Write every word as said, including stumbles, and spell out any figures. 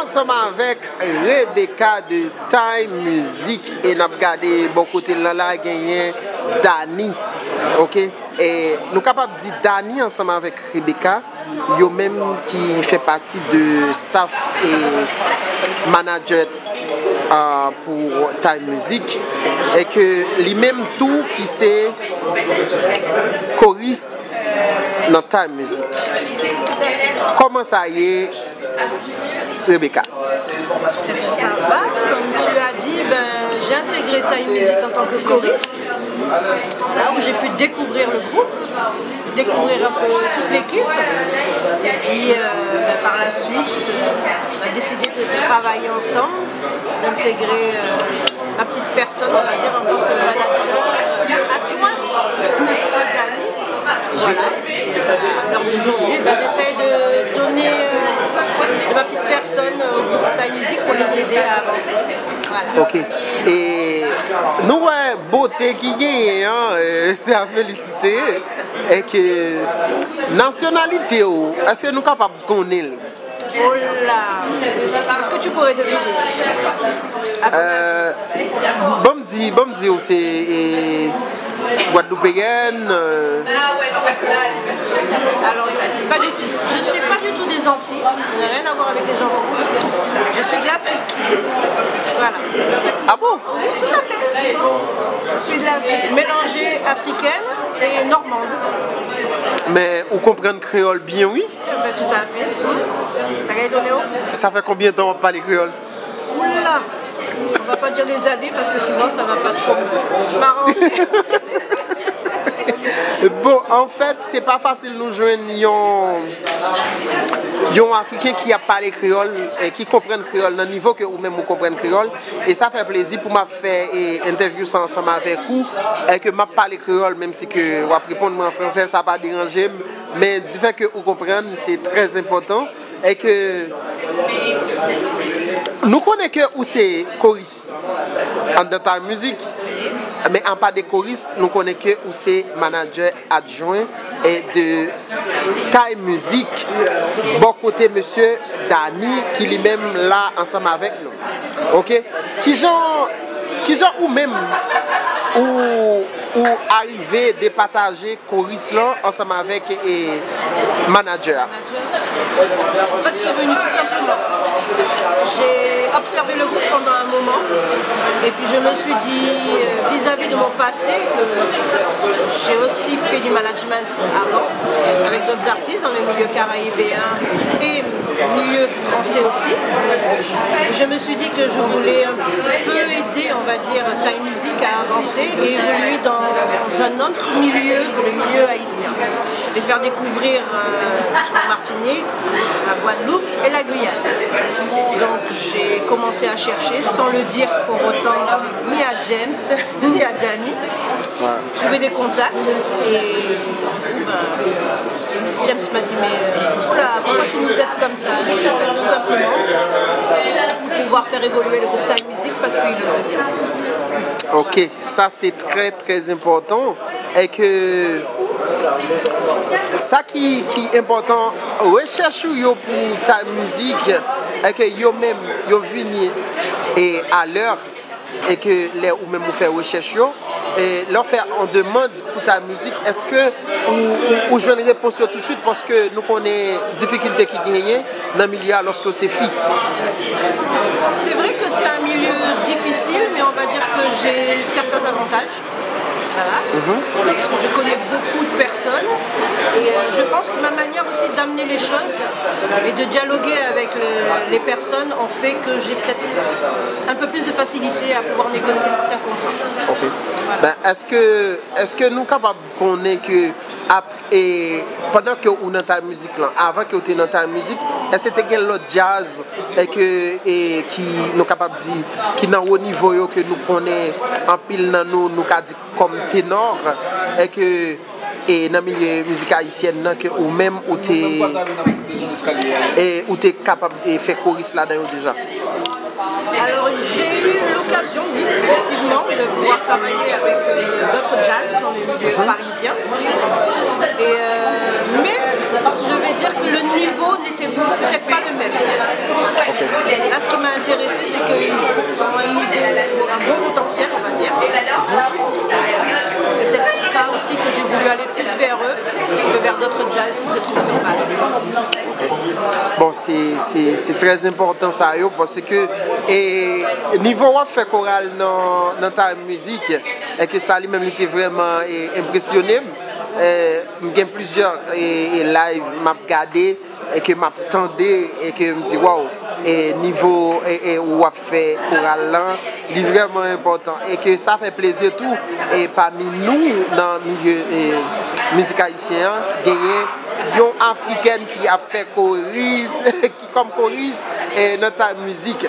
Ansanm avèk Rebecca de Time Music, e n ap gade bò kote l lan la, genyen Dani. Ok. E nou kapab di Dani ansanm avèk Rebecca, yo menm ki fè pati de staff e manager, ah, pou Time Music, e ke li menm tou ki se koris nan Time Music. Kòman sa ye, Rebecca? Ça va, comme tu as dit, ben, j'ai intégré Time Music en tant que choriste, là où j'ai pu découvrir le groupe, découvrir un peu toute l'équipe. Et puis, euh, ben, par la suite, on a décidé de travailler ensemble, d'intégrer euh, ma petite personne, on va dire, en tant que manager adjoint, Monsieur Dani. Voilà. Et puis, euh, à l'heure d'aujourd'hui, ben, j'essaye de donner euh, de ma petite personne au groupe Time Music pour les aider à avancer. Voilà. Ok. E nou wè bote ki genyen an, euh, se a felisite. E ke nasyonalite w, èske nou kapab konnen l? Oh là. Est-ce que tu pourrais deviner? Euh, ban m di, ban m di w se e, gwadloupeyèn, euh, Alors, pas du tout. Je suis pas du tout des Antilles. Je n'ai rien à voir avec les Antilles. Je suis de l'Afrique. Voilà. Ah bon? Oui, tout à fait. Je suis de l'Afrique, mélangée africaine et normande. Men ou konprann kreyòl byen, wi. Eh ben, tout à fait. T'as gagné ton Néo? Sa fè konbyen tan w ap pale kreyòl? Oula. On va pas dire les années parce que sinon ça va pas trop m'arranger. Bon, anfèt, se pa fasil nou jwenn yon yon Afriken ki ap pale kreyòl, e ki konprann kreyòl nan nivo ke ou menm ou konprann kreyòl. E sa fè plezi pou m ap fè e, entèvyou sa ansanm avèk ou, e ke m ap pale kreyòl, menm si ke w ap reponn mwen an fransè, sa pa deranje m. Men difè ke ou konprann, se trè enpòtan. E ke nou konnen ke ou se koris anndan Time Music, men apa de koris, nou konnen ke ou se manadjè adjwen e de Time Music, bò kote mesye Dani ki li menm la ansanm avèk nou. Ok? Kijan, kijan ou menm ou, ou arive depataje koris lan ansanm avèk e, manadjè a? En fait, c'est venu tout simplement. J'ai observé le groupe pendant un moment et puis je me suis dit, euh, vis-à-vis de mon passé, que j'ai aussi fait du management avant, avec d'autres artistes dans le milieu caribéen et milieu français aussi. Je me suis dit que je voulais un peu aider, on va dire, Time Music à avancer et évoluer dans un autre milieu que le milieu haïtien. Les faire découvrir euh, la Martinique, la Guadeloupe et la Guyane. Donc j'ai commencé à chercher sans le dire pour autant ni à James ni à Dani. Trouver des contacts et du coup, ben, James m'a dit mais euh, oula, pourquoi tu nous aides comme ça? Tout simplement pour pouvoir faire évoluer le groupe Time Music parce qu'il le veut bien. Ok, sa se trè trè enpòtan. E ke sa ki, ki enpòtan, rechèch ou yo pou Time Music, e ke yo menm yo vini e alè, e ke lè ou menm ou fè rechèch yo, e lè w fè an demann pou Time Music, èske ou, ou, ou jwenn repons yo toutswit, paske nou konnen difikilte ki genyen nan milye a lòske w se fi? C'est vrai que c'est un milieu difficile, mais on va dire que j'ai certains avantages. Voilà. Parce que je connais beaucoup de personnes et euh, je pense que ma manière aussi d'amener les choses et de dialoguer avec le- les personnes ont fait que j'ai peut-être un peu plus de facilité à pouvoir négocier certains contrats. Ok. Ben, èske, èske nou kapab konnen ke ap, e, pandan ke ou nan Time Music lan, avan ke ou te nan Time Music, èske te gen lòt djaz e ke, e, ki, nou kapab di, ki nan wo nivo yo ke nou konnen anpil nan nou, nou ka di kòm tenò, e ke, e, nan milye mizik ayisyèn nan, ke ou menm ou te, e, ou te kapab e, fè koris ladan yo deja? Alors, j'ai eu l'occasion, oui, effectivement, de pouvoir travailler avec euh, d'autres jazz dans les milieux parisiens. Et, euh, mais je vais dire que le niveau n'était peut-être pas le même. Déjà, est-ce que c'est trop surpasser? Bon, se se- se trè enpòtan sa yo, paske e, nivo w ap fè koral nan, nan Time Music, e ke sa li menm li te vrèman e, enpresyone m. E, m gen plizyè e, e live m ap gade, e ke m ap tande, e ke m di, waw, e nivo e, e, ou ap fè koral lan, li vrèman enpòtan. E ke sa fè plezi tou, e pami nou nan milye e, mizik ayisyen an, genyen yon afrikèn ki ap fè koris, ki kòm koris e, nan Time Music.